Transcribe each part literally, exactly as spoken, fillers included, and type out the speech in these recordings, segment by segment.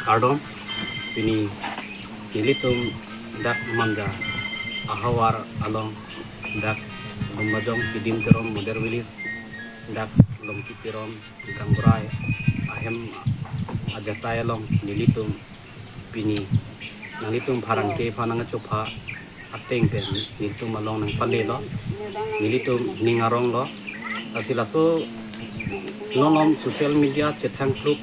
Kardom, pini nelitum dak Manja ahavar along dak Lumbajong Kidim Teron Model Village, dak Longki Teron Gaonbura ahem ajatai along nelitum pini nanglitum pherangke aphan nangchopha ateng pen nelitum along nangpalelo, nelitum ning aronglo. Lasi laso non non social media chethang kluk,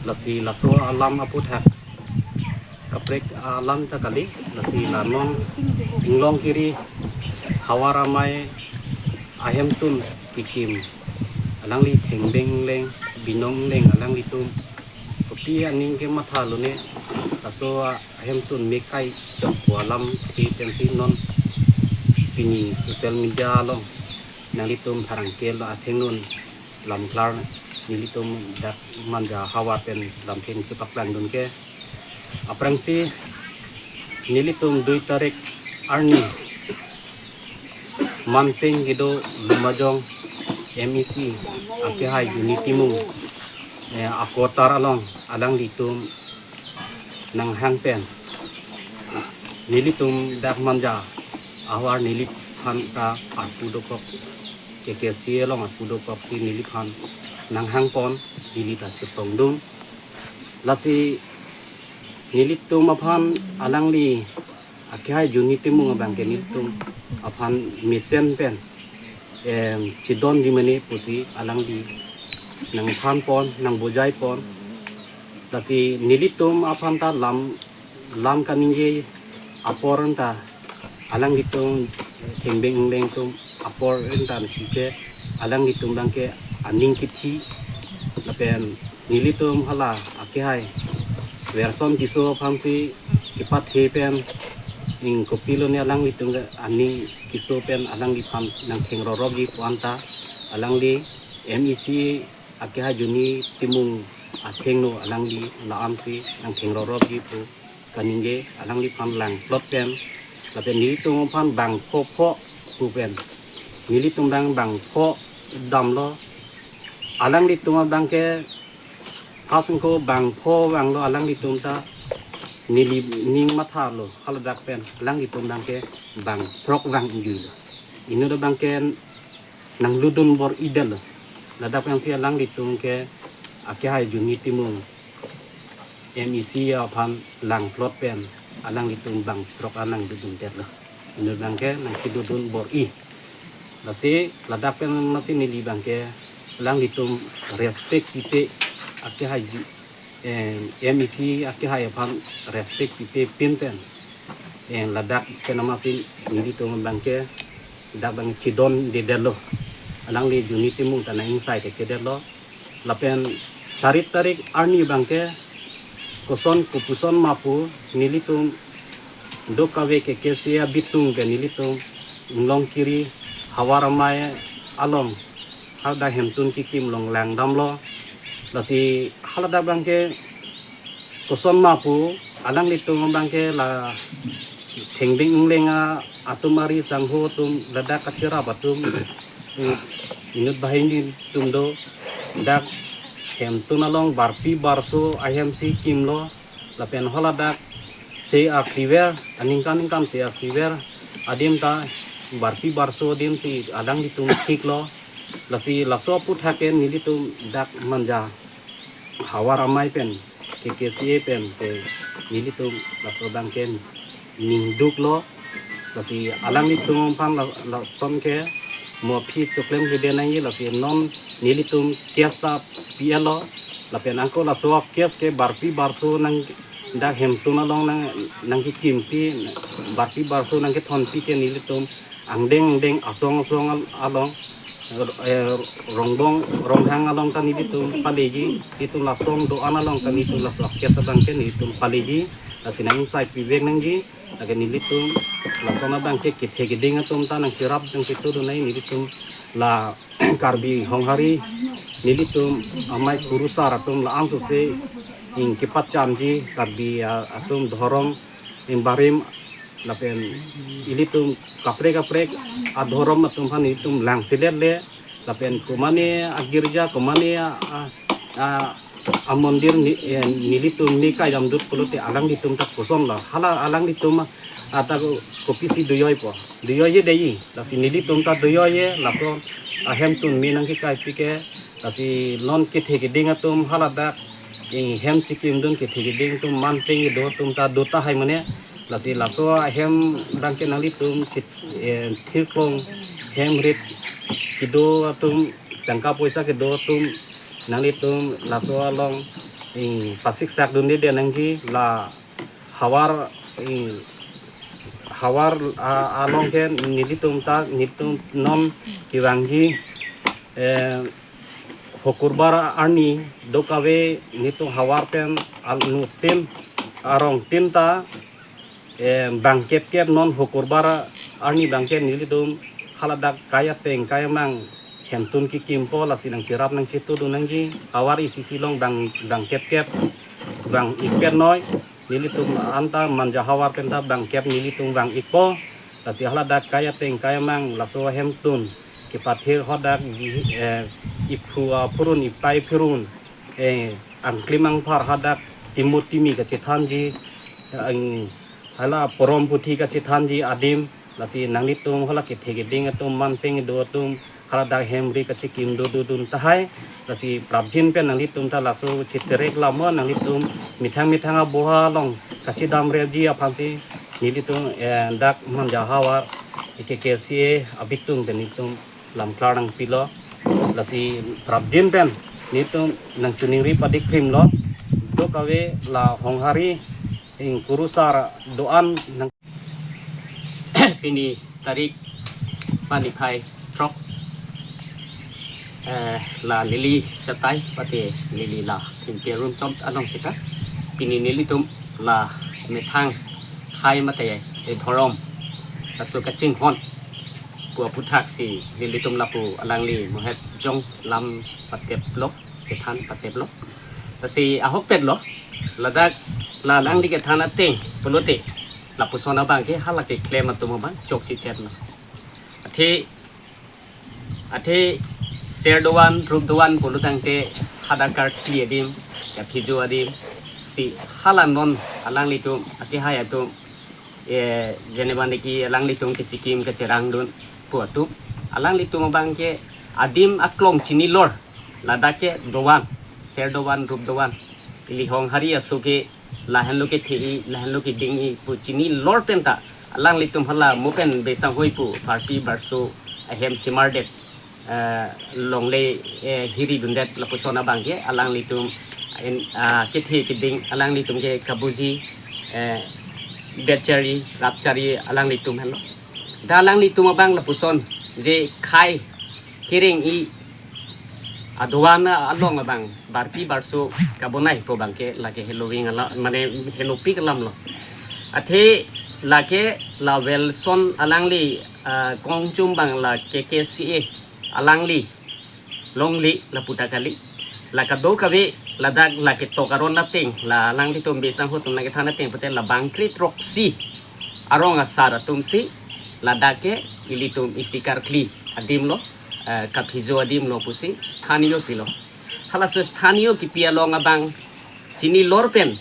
lasi laso alam aphuthak kaprek alam ta kali, lasi la non Inglongkiri Havar Amei ahemtun kikim, alangli Thengbeng Engleng, Binong Engleng, alanglitum kopi aning kemathalo ne, laso ahemtun me kai chokpo alam si pensi non pini social media along nanglitum pherangke lo athengno lamklar nelitum dak Manja ahavar pen lamthe chepaklangdun ke. Aphrangsi nelitum dui tarik arni manpeng kedo Lumbajong M E C akehai Juni Timung, eh, a-quarter along alanglitum nanghang pen nelitum dak Manja ahavar neliphan ta arpu dokok, K K C A along arpu dokok si neliphan nanghang pon, neli ta chetongdun. Lasi nelitum aphan alangli akehai Juni Timung abang ke nelitum aphan mesen pen, em, chedonji mene pusi alangli nangthan pon, nangbujai pon. Lasi nelitum aphan ta lam, lam kaningje apor anta alanglitum Thengbeng Engleng atum apor anta nike alanglitum abang ke aning kithi, lapen nelitum hala akehai Werson Tisso aphansi kepathe pen, ning kopilo ne alanglitum aning keso pen alangliphan nangtheng rorop ji pu anta alangli M E C akehai Juni Timung athengno alangli la-ansi nangtheng rorop ji pu kaningje, alangliphan langplot pen, lapen nelitum aphan bang pho pho pu pen, nelitum abang bang pho damlo. Alanglitum abang ke asengko bang pho vanglo, alanglitum ta neli ning mathalo, haladak pen alanglitum abang ke bang throk vangjuilo. Inut abang ke nanglutdun bor-idetlo. Ladak pensi alanglitum ke akehai Juni Timung M E C aphan langplot pen alanglitum bang throk an nanglutdundetlo. Inut abang ke nangkilutdun bor-i. Lasi ladak pen masi neli abang ke alanglitum respect pipe, akehai Ju-, eh, M E C akehai aphan respect pipe pin pen, eh, ladak pen masi nelitum abang ke dak abang chedondedetlo. Alangli Juni Timung ta nang-ingsai te kedetlo. Lapen sari tarik arni abang ke koson kopuson ma pu nelitum do kave K K C A abitung ke nelitum Inglongkiri Havar Amei along haladak hemtun kikim along langdamlo. Lasi haladak abang ke koson ma pu alanglitum abang ke la Thengbeng Engleng atum ari sangho atum ladak kachirap atum, eh, inut banghini atum do, dak hemtun along barpi barso ahemsi kimlo, lapen haladak se aktiver aningkan ningkan se aktiver adim ta barpi barso adim si alanglitum thiklo. Lasi laso aphuthak ke nelitum dak Manja Havar Amei pen, K K C A pen ke nelitum laso abang ke ningduklo. Lasi alanglitum aphan la, lason ke mo aphi choklem kede nangji, lasi non nelitum case ta pi-etlo. Lapen anke laso case ke barpi barso nang dak hemtun along nang, nangkikimpi, barpi barso nangkethonpi ke nelitum angdeng angdeng asong asong al-, along, eh, Rongbong Ronghang along ta nelitum paleji, itum la asong do-an along ta nelitum laso case abang ke nelitum paleji, lasi nang-ingsai pivek nangji, lake nelitum lason abang ke kethe keding atum ta nangcherap nangchetudun nai nelitum la Karbi Honghari nelitum amei kurusar atum la-an sose ing kepachamji Karbi, ah, atum dhorom ing barim lapen ilitum kaprek kaprek adhorom atum aphan ilitum langselet le lapen komane agirja komane a, a, a, amondir ni, eh, nelitum ne kajamdut pulote alanglitum ta kosonlo. Hala alanglitum ata kopisi dojoipo. Dojoiye dei. Lasi nelitum ta dojoiye, laso ahemtun me nangkekaipike. Lasi non kethe keding atum haladak, eh, hem chikimdun kethe keding atum manpeng kedo atum ta do tahai mane. Lasi laso ahem abangke nanglitum chit, eh, thirklong hem rit kedo atum, tangka poisa kedo atum, nanglitum laso along, eh, pasiksakdunde nangji. La havar, eh, havar, ah, along ke nelitum ta, nelitum non kevangji, eh, Hokurbar arni dokave nelitum havar pen anutin arongtin ta, eh, bang kep kep non Hokurbar arni abangke nelitum haladak kai ateng kai amang hemtun kekimpo. Lasi nangcherap nangchetudun nangji, havar isi isi along bang, bang kep kep, bang ik pet noi, nelitum anta Manja havar pen ta bang kep nelitum bang ikpo. Lasi haladak kai ateng kai amang laso ahemtun kepathir hadak, eh, iphu aphurun, ipai phirun, eh, angklim angphar hadak timut timi kachethanji, ang, hala porom puthi kachethanji adim. Lasi nanglitum hala kethe keding atum manpeng kedo atum haladak hem rit kachikim dododun tahai. Lasi prapjin pen nanglitum ta laso chiterek lamo, nanglitum methang methang aboha along kachedamreji aphansi nelitum, eh, dak Manja havar K K C A abitung pen nelitum lamklar nangpilo. Lasi prapjin pen nelitum nangchiningri padikrimlo. Dokave la Honghari, eh, kurusar do-an nang pini tarik panikhai throk, eh, la neli chatai pate neli la thengpi arum chom anong seta pini nelitum la methang khai mate, eh, dhorom laso kachinghon pu aputhaksi nelitum lapu alangli mohet jong lam pateplo, kethan pateplo. Lasi ahokpetlo, ladak la alangli kethan ateng pulote lapuson abangke hala keklem atum abang chokchichetlo. Athe, athe ser dovan, rup dovan pulo tangte hadak karkli adim, ya phijo adim, si hala non alanglitum, athe hai atum, eh, jeneba neki alanglitum kechikim kecherangdun pu atum, alanglitum abangke adim aklong chinilor, ladak ke dovan, ser dovan, rup dovan, ili Honghari aso ke lahenlo kethe-i, lahenlo keding-i pu chinilor pen ta alanglitum hala mo pen besang hoi pu Barpi Barso ahem simardet, eh, longle, eh, hiridundet lapuson abangke alanglitum en, ah, kethe keding alanglitum ke kabuji, eh, detchari, rapchari alanglitum henlo. Da alanglitum abang lapuson je khai kereng-i adovan along abang Barpi Barso kabonai pu abangke lake heloving alam, mane heloving alamlo. Athe lake la Wilson alangli, ah, kongchum abang la K K C A alangli longle lapu ta kali. La kadokave ladak la ketok aron ateng, la alanglitum besang hot atum nangkethan ateng pute la bangkre throksi arong asar atumsi ladak ke ilitum isi karkli adimlo, eh, kaphijo adimlo pusi sthaniyo pilo. Halaso sthaniyo kipi along abang chinilor pen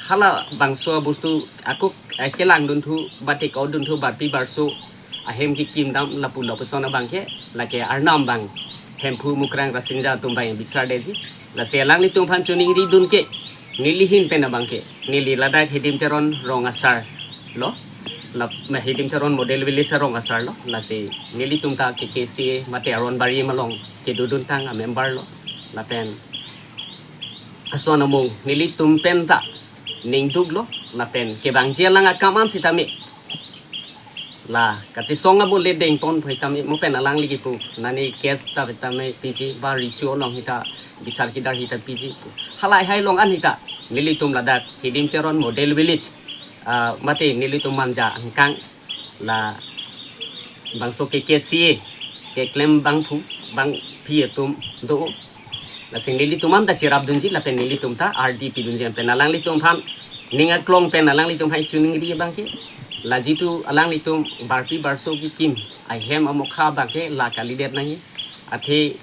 halabangso abostu ako, eh, kelangdunthu, batik adunthu, Barpi Barso ahem kekim dam lapu lapuson abangke lake Arnam abang Hemphu Mukrang Rasinja atum abang bisardetji. Lasi alanglitum aphan chiningridun ke neli ahin pen abangke, neli ladak Hidim Teron rong asarlo, la, ma Hidim Teron model village arong asarlo. Lasi nelitum ta K K C A mate aron bari malong kedoduntang amemberlo. Lapen ason amung nelitum pen ta ningduklo, lapen kevangji alang akam an sitame la kachesong abo le dengpon pu hitame mo pen alangli kipu, nani case ta hitame piji, ba richo along hita bisar kidar hita piji pu. Halahai along an hita nelitum ladak Hidim Teron model village, ah, mate nelitum Manja angkang labangso K K C A keklem bangphu bangphi atum do. Lasi nelitum anta cherapdunji lapen nelitum ta R D pidunji, pen alanglitum aphan ning aklong pen alanglitum hai chiningri abangke, la jitu alanglitum Barpi Barso kekim ahem amokha abangke la kalidet nangji. Athe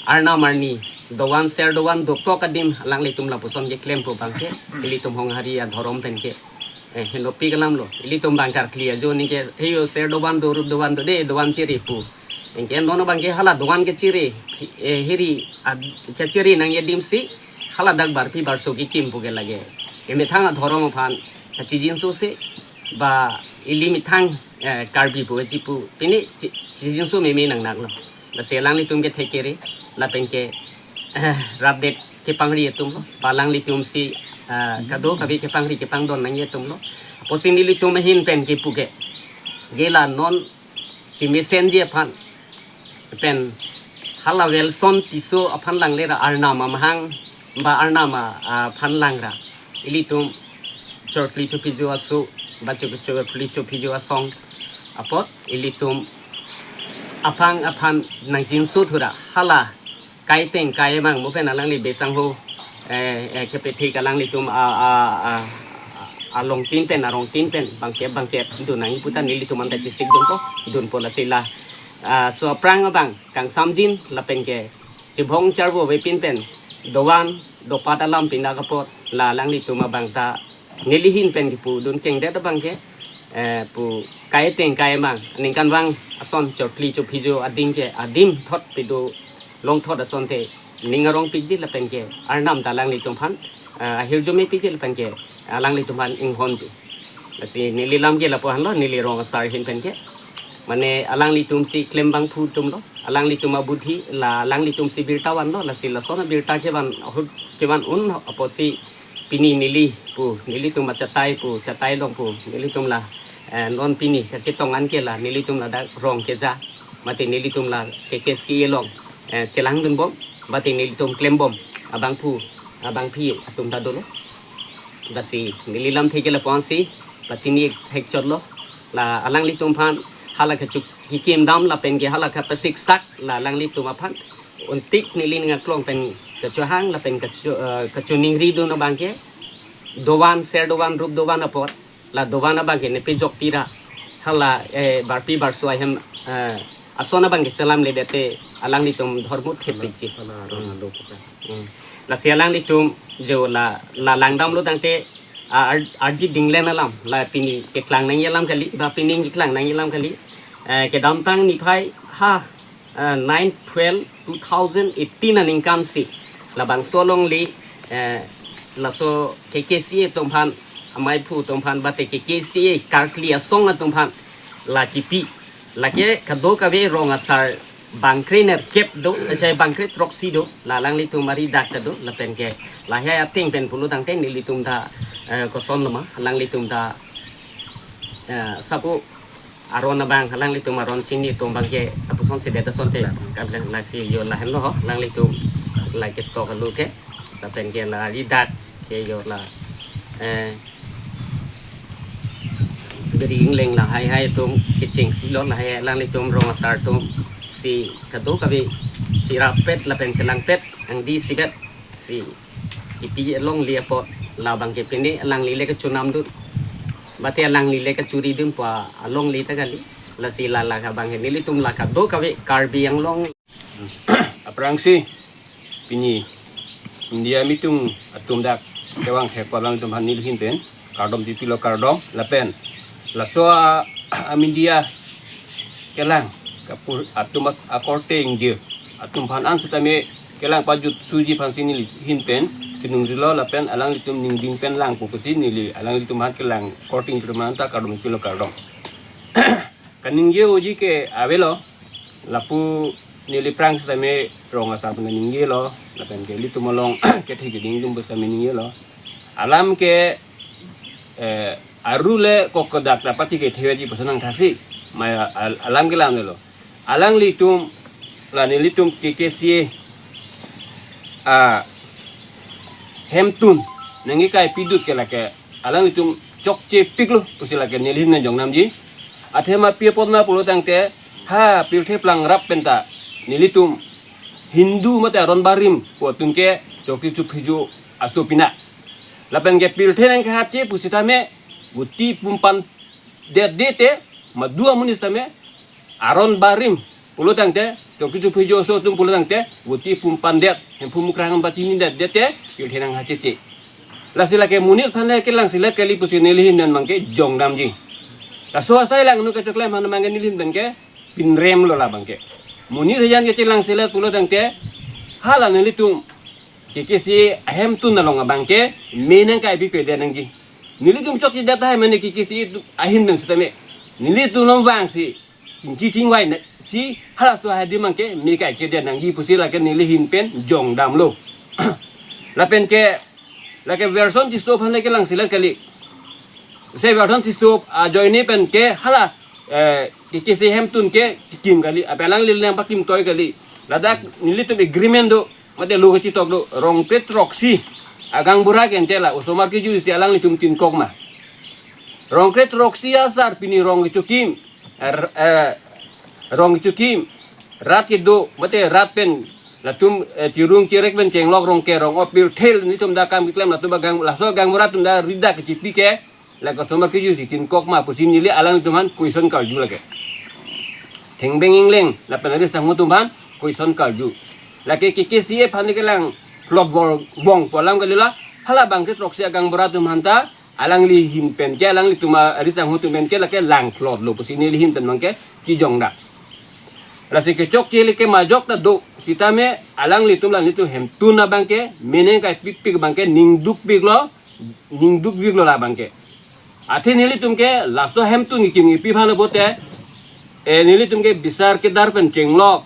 arnam arni dovan ser dovan dokok adim alanglitum lapuson keklem pu abangke ilitum Honghari adhorom pen ke, eh, henopik alam lo. Ilitum bang karkli ajo ningke heyo ser dovan do rup dovan do de dovan chiri pu. Anke non abangke hala dovan kechiri, eh, hiri ad-, kechiri nangji adim si hala dak barpi barso kekim pu ke lake emethang adhorom aphan kachijinso si ba ili methang, eh, Karbi pu chipu pine chi-, chijinso meme nangnak lo. Lasi alanglitum ke thekere lapen ke, eh, rapdet kepangri atum lo. Ba alanglitum si, eh, kadokave kepangri kepangdon nangji atum lo. Apotsi nelitum ahin pen kepu ke, je la non kemesenji aphan pen hala Wilson Tisso aphan langle ra Arnam amahang ba Arnam a, aphan lang ra ilitum chorkli chophijo aso ba chok-, chorkli chophijo asong apot ilitum aphang aphan nangjinso thu ra hala kaiteng kaimang mo pen alangli besang ho, eh, eh, kepethik alanglitum a, a, a, a, alongtin pen arongtin pen bangke bangke dun nangji pu ta nelitum anta chisik dunpo, dunpo lasi la, ah, so aphrang abang kangsamjin lapen ke chibong charbo avepin pen dovan dopat alam pinda kapot la alanglitum abang ta neli ahin pen kepu dun kengdet abangke, eh, pu kaiteng kaimang aningkanvang ason chorkli chophijo ading ke adim thot pido longthot asonte ning arongpikji lapen ke Arnam ta alanglitum aphan, eh, ahirjume piji lapen ke alanglitum aphan inghonji. Lasi neli lam ke lapu-an lo, neli rong asar ahin pen ke. Mane alanglitum si klem abangphu atum lo. Alanglitum abudhi la alanglitum si birta van lo, lasi lason abirta kevan ahut kevan un apotsi pini neli pu, nelitum achatai pu, chatai along pu, nelitum la, eh, non pini kachetong an ke la nelitum ladak rong keja, mate nelitum la K K C A along, eh, chelang dunbom, mate nelitum klembom abangphu abangphi atum ta dolo. Lasi neli lam thek ke lapu-an si pachini thek chot lo. La alanglitum aphan hala kachuk hikim dam lapen ke hala kapasik sak la alanglitum aphan untik neli ning aklong pen kachohang lapen kacho, eh, kachoningri dun abangke dovan ser dovan rup dovan apot la dovan abangke nepejok pira hala, eh, barpi barso ahem, eh, ason abangke selam ledete alanglitum dhormu thepikji. Hala, hala, hala, hala. Hmm. Lasi alanglitum jo la, la langdam lo tangte, ah, ar-, arji dinglen alam la pini keklang nangji alam kali, ba pini keklang nangji alam kali. Eh, kedamtang niphai ha, eh, nine twelve two thousand eighteen aningkan si labangso alongle, eh, laso K K C A atum aphan, amaiphu atum aphan, bate K K C A karkli asong atum aphan la kipi, lake kadokave rong asar bangkre nerkep do, achai bangkre throksi do, la alanglitum ari dak ta do, lapen ke lahai ateng pen pulo tangte nelitum ta, eh, koson loma, alanglitum ta, eh, sapu aron abang, alanglitum aron chini atum abangke lapuson si det asonte, kablang lasi yo lahenlo ho, alanglitum la ketok alu ke, lapen ke la ari dak ke yo la, eh, beri ingleng lahai hai atum kechengsi lo, lahai alanglitum rong asar atum si kadokave chirapet lapen chelangpet angdi sibet si kipi alongle apot labangke pine alangli le kachonam dun, bate alangli le kachuri dun pu alongle ta kali. Lasi la la abangke nelitum la kadokave Karbi Anglong. Aphrangsi pini India mitung atum dak kevang thek alanglitum aphan neli ahin pen kardom tipilo, kardom lapen laso a, a media kelang kapur atum ak-, akorte ingje atum aphan an setame kelang pajutsuji aphan si neli ahin pen kenungrilo lapen alanglitum ningding pen lang pu pusi neli alanglitum aphan kelang korte ingje atum aphan ta kardom tipilo, kardom. Kaningje oji ke avelo, lapu neli aphrang setame rong asar pen ningje lo, lapen ke ilitum along kethe keding atum pen setame ningje lo. Alam ke, eh, aru le kok kedak dapat ti kethe ji pu si nangthaksi. Maya al-, alam ke lam lo. Alanglitum, la nelitum K K C A, ah, hemtun nangkekai pidut ke lake alanglitum chokche piklo pusi lake neli ahin nangjongnamji. Athema pi apot ma pulo tangte ha pirthe plang rap penta nelitum Hindu mate aron barim pu atum ke chorkli chophijo aso pina. Lapen ke pirthe nangkehatche pusitame guti pumpan det dete madua amonit tame aron barim pulo tangte Toki tu pujo so atum pulo tangte, buti pum pandet, Hemphu Mukrang pachinidet det te, yul henang hacheche. Lasi lake monit aphan le kelangselet kali pusi neli ahin pen abangke jongdamji. Laso asai langno kechoklem aphan abangke neli ahin pen ke pinrem lo la abangke. Monit ajan kechelangselet pulo tangte, hala nelitum K K C A ahemtun along abangke me nangkaipi pedet nangji. Nelitum chokchedet tahai mane K K C A atum ahin pen sitame, nelitum along vangsi, chingki chingvai na si halaso adim abangke me kaikedet nangji pusi lake neli ahin pen jongdamlo. Lapen ke lake Welson Tisso aphan le kelangselet kali. Se Welson Tisso ajoine pen ke hala, eh, K K C A ahemtun ke kikim kali. Apelang lil nang pakim toi kali. Ladak nelitum agreement do, mate lo kachitok do, rong kre throksi agaonbura ke ante la osomar kejui si alanglitum tinkok ma. Rong kre throksi asar pini rong kechokim, er, eh, rong kechokim, rat kedo, mate rat pen, latum, eh, tirung tirek pen chenglok rong ke rong opil thel nelitum da kam keklem latum agaong, laso agaonbura atum da ridak kechipi ke, lake osomar kejui si tinkok ma pusi neli alanglitum aphan question karju lake. Thengbeng ingleng, lapen ari sangho atum aphan question karju. Lake K K C A aphan le kelang klot bor bong polam kali la, hala bang kre throksi agaonbura atum aphan ta, alangli ahin pen ke, alanglitum ari sangho atum pen ke lake langklot lo pusi neli ahin pen abangke kejongdam. Lasi kechokche le ke majok ta do, sitame alanglitum la nelitum ahemtun abangke, me nangkaipipik abangke, ningdukpik lo, ningdukpik lo la abangke. Athe nelitum ke laso ahemtun kikim kipi aphan lo pote, eh, nelitum ke Bisar Kedar pen chenglok,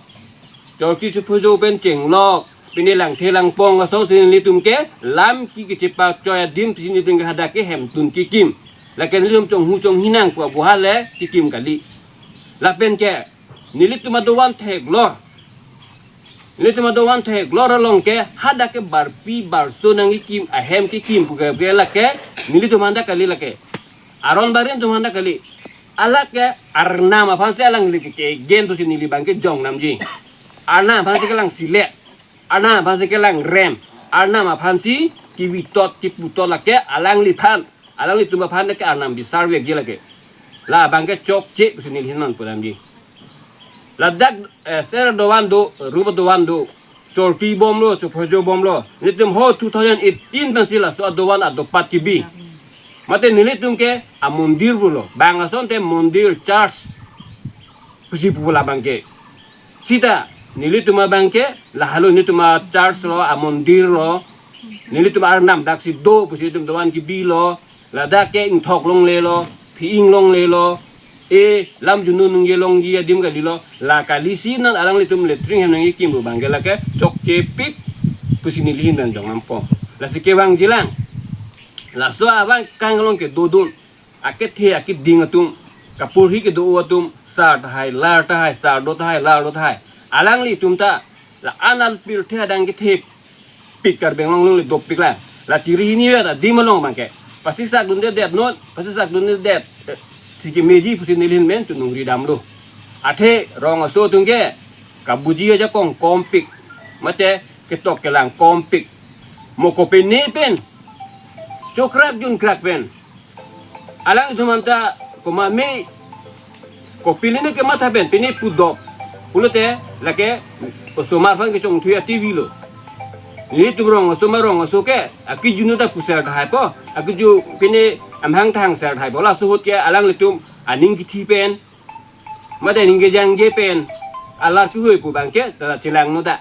Chorki Chuphujo pen chenglok, pini Langthe Langpong asong si nelitum ke lam ke kechepachoi adim si nelitum ke hadak ke ahemtun kikim. Lake nelitum chonghu chonghi nang pu abuha le kikim kali. Lapen ke nelitum adovan theklor. Nelitum adovan theklor along ke hadak ke barpi barso nangkikim, ahem kikim pu ke, ke lake nelitum aphan ta kali lake. Aron barim atum aphan ta kali. Alake arnam aphan si alangli ke, kegen pusi neli abangke jongdamji. Arnam aphan si kelangselet. Arnam aphan si kelangrem. Arnam aphan si kevitot keputot lake alangliphan, alanglitum aphan ke arnam bisar vekji lake. La abangke chokche pusi neli ahin pen pudamji. Ladak, eh, ser adovan do, rup adovan do, Chorki bomlo, Chuphujo bomlo. Nelitum ho two thousand eighteen pensi laso adovan adopat kebi. Mate nelitum ke amondir pulo. Bang asonte mondir church pusi pu la abangke. Sita nelitum abangke, lahelo nelitum achurch lo, amondir lo, nelitum arnam daksi do pusi nelitum dovan kebi lo, ladak ke ingthok longle lo, phi-ing longle lo, e lam junu nungje longji adim kali lo, la kali si non alanglitum latrine hem nangkikim pu abangke lake chokchepik pusi neli ahin pen jongdampo. Lasi kevangjilang. Laso abang kang along kedodun, akethe akeding atum, kaporhi kedo atum, sar tahai, lar tahai, sar do tahai, lar do tahai. Alanglitum ta la-an apirthe adang kethepik Karbi Anglong along le dopik lang. La chiri hini ya ta adim along abangke. Pasiksak dundedet non, pasiksak dundedet, eh, si kemeji pusi neli ahin pen chonghongri damlo. Athe rong aso atum ke kabuji ajakong kompik. Mate ketok kelang kompik. Mo kopine pen, chokrak junkrak pen, alanglitum aphan ta komat me, kopi lene kematha pen pine pudok pulote lake osomar aphan kechongthui a-T V lo. Nelitum rong aso ma rong aso ke akejunu ta puser tahai po, akeju pine amahang thangser tahai po. Laso ahut ke alanglitum aning kithi pen, mate aning kejangje pen, alar kihui pu abangke ta chelangno ta.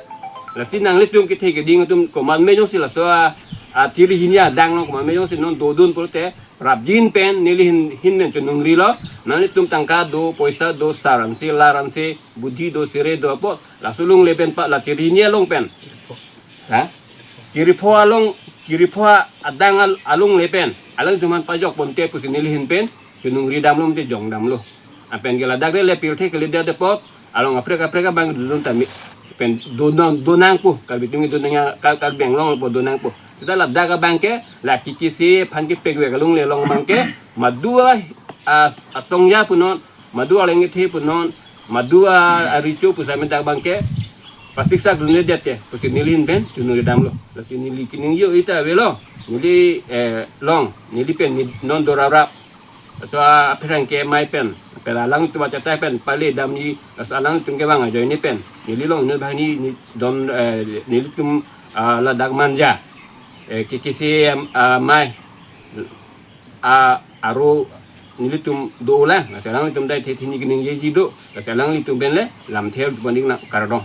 Lasi nanglitum kethe keding atum komat me jongsi laso a, achiri hini adang along komat me jongsi non dodun pulote prapjin pen neli ahin, ahin pen chonghongri lo. Nanglitum tangka do, poisa do, sar ansi, lar ansi, budhi do, sere do apot, laso along le pen pa, la chiri hini along pen, ha? Chiri pho along, chiri pho adang al-, along le pen, alanglitum aphan pajok ponte pusi neli ahin pen chonghongri damlo mate jongdamlo. Lapen ke ladak le pirthe kalidet apot, along aprek aprek abang dodun tame. Pen donang, donang pu, Karbi atum donang ya, Kar-, Karbi Anglong po donang pu. Sita ladak abangke, la K K C A aphan kepekvek along le along abangke, madu a, a, asongja punon, madu aleng kethe punon, madu a, aricho pu same dak abangke, pasiksak dundedet ke pusi neli ahin pen chonghongri damlo. Lasi neli keningje ita avelo, neli, eh, long, neli pen ni non dorarap. Laso apherangke amei pen, pen alanglitum achatai pen pale damji, laso alanglitum kevang ajoine pen neli long neli banghini, ni don, eh, nelitum, ah, ladak Manja, eh, K K C A, ah, amei, ah, aro nelitum dolang. Laso alanglitum ta thekthe ni keningjeji do. Laso alanglitum pen le lamthe pon-ik nang, kardom.